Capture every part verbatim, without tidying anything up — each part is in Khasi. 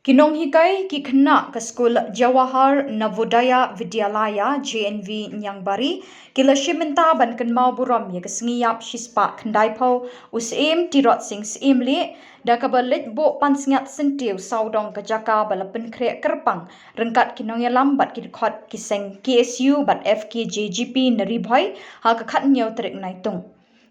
Ki nonghikai ki khynnah ka skul Jawahar Navodaya Vidyalaya, J N V, Niangbari, ki la shim bynta ban kynmaw burom ïa ka sngi ïap shispah khyndaiphew u Syiem Tirot Sing Syiemlieh, da kaba leit buh pansngiat syntiew sawdong ka jaka ba la pynkhreh kyrpang ryngkat ki nongïalam bad ki dkhot ki seng K S U bad F K J G P na Ri Bhoi ha ka khathynñiew tarik Naitung.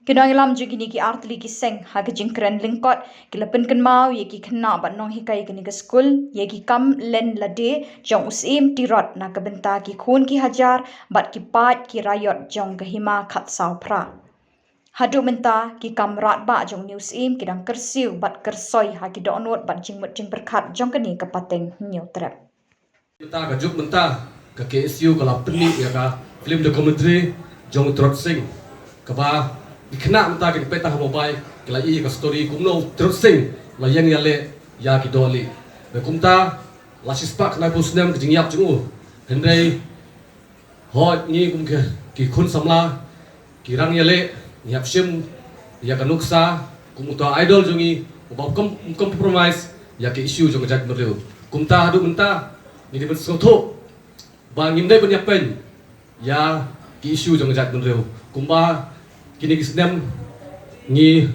Ki nongïalam jong kine ki artylli ki seng ha ka jingkren lyngkot ki la pynkynmaw ïa ki khynnah bad nonghikai kane ka skul ïa ki kam len lade jong u Syiem Tirot na ka bynta ki khun ki hajar bad ki paid ki raiot jong ka Hima Khatsaw Phra. Haduh mynta ki kam radbah jong une u Syiem ki dang kyrsiew bad kyrsoi ha ki dohnud bad jingmut jingpyrkhat jong kane ka pateng Hynñiewtrep. Mynta ka juk mynta ka K S U ka la pynmih ïa ka film documentary jong u Tirot Sing, kaba ki khynnah mynta ki peit tang ha mobile ki la i ïa ka story kumno u Tirot Sing la ïeng ïaleh ïa ki dohlieh. Bad kumta la shispah khyndaiphew snem ka jingïap jong u. Hynrei hooid ngi kum ki, ki khun samla ki rang ïaleh, ngi hap shim ïa ka nuksa kum uta u idol jong ngi uba um com-, um compromise ïa ka issue jong ka jaitbynriew. Kumta haduh mynta ngi dei ban sngewthuh ba ngim dei ban ïapeiñ ïa ka issue jong ka jaitbynriew. Kumba kine ki snem ngi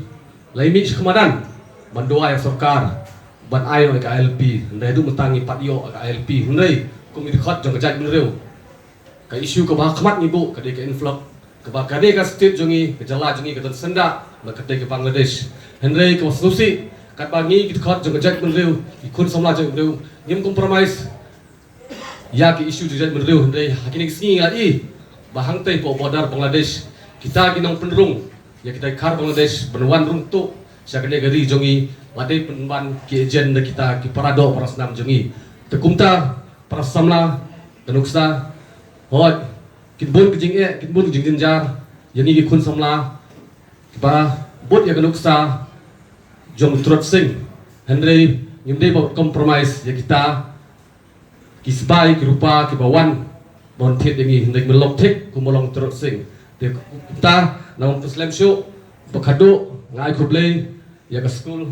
la ïa mih sha khmat ban duwai ïa ka sorkar ban ai noh ïa ka I L P. Hynrei haduh mynta ngim pat ïoh ïa ka I L P. Hynrei kum ki dkhot jong ka jaitbynriew, ka issue kaba ha khmat ngi buh ka dei ka influx, kaba ka dei ka state jong ngi, ka jylla jong ngi ka don syndah bad katei ka Bangladesh. Hynrei kaba sngewsih, katba ngi ki dkhot jong ka jaitbynriew, ki khun samla jaitbynriew, ngim compromise ïa ki issue jong ka jaitbynriew. Hynrei ha kine ki sngi ngi la i ba hangtei hapoh border Bangladesh, kita ki nongpynrung ïa kita ki khar Bangladesh ban wan rung tuh sha kane ka ri jong ngi la dei pynban ki agent da kita ki para doh para snam jong ngi. Te kumta para samla, ka nuksa, hooid kin bun ka jingeh, kin bun ka jingjynjar ïa ngi ki khun samla kiba bud ïa ka nuksa jong u Tirot Sing. Hynrei ngim dei ban compromise ïa kita ki sbai ki rupa kiba wan ban thied ïa ngi, hynrei ngim lok thik kumba long u Tirot Sing. Te kumta nang ym slem shuh, ba khadduh nga ai khublei ïa ka school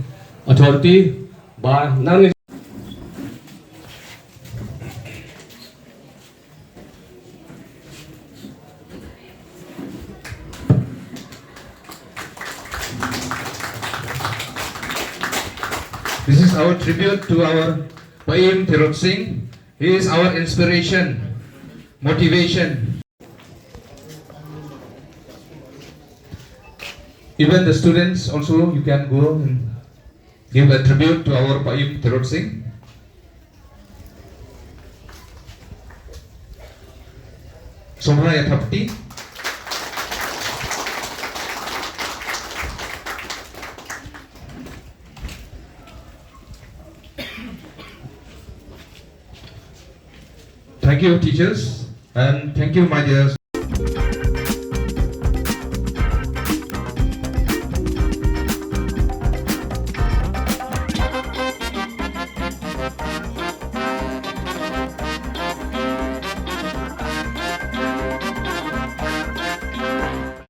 authority ba nang This is our tribute to our Paiem Tirot Sing. He is our inspiration, motivation. Even the students also, you can go and give a tribute to our Paiem Tirot Sing. Somra Yathapti. Thank you, teachers, and thank you, my dear